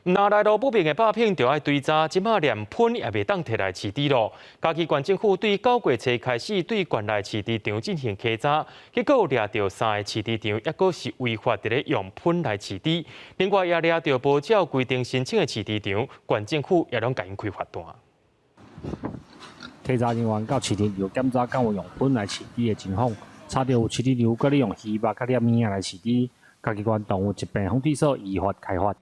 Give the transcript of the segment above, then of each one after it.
若來路不明的肉品就愛追查，這馬連噴也袂當提來飼豬囉。嘉義縣政府對9月初開始對縣內飼豬場進行稽查，結果掠著三个飼豬場，猶閣是違法佇咧用噴來飼豬。另外也掠著無照規定申請的飼豬場，縣政府也攏共𪜶開罰單。稽查人員到飼豬場檢查，敢有用噴來飼豬的情況，查著有飼豬場閣咧用魚肉佮捏物仔來飼豬。嘉義縣動物疾病防治所依法開罰。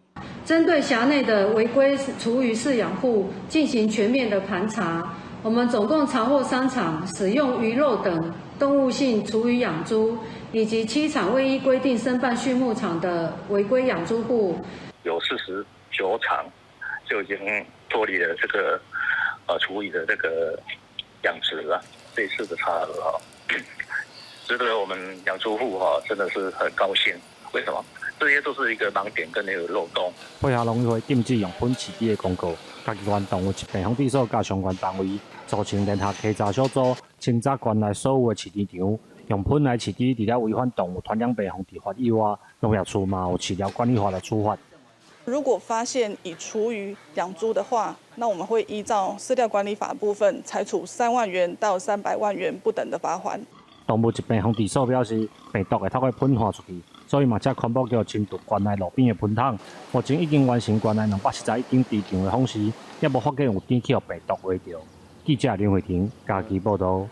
針對轄內的違規廚餘飼養戶進行全面的盤查，我們總共查獲三場使用魚肉等動物性廚餘養豬，以及7場未依規定申辦畜牧場的違規養豬戶。有49場就已經脫離了這個廚餘的這個養殖了。這次的查核哈，值得我們養豬戶哈真的是很高興。為什麼？這些都是一個盲點跟那個漏洞。配合農委會禁止用噴飼豬的公告，嘉義縣動物疾病防治所佮相關單位組成聯合稽查小組，清查縣內所有的飼豬場，用噴來飼豬，除了違反動物傳染病防治法以外，農業處嘛有飼料管理法來處罰。如果發現以廚餘養豬的話，那我們會依照飼料管理法部分，裁處3萬元到300萬元不等的罰鍰。動物疾病防治所表示，病毒會透過噴傳出去，所以嘛才宣布叫清除縣內路邊的噴桶。目前已經完成縣內241間豬場的訪視，也無發現有豬去予病毒秽著。記者林慧婷嘉義報導。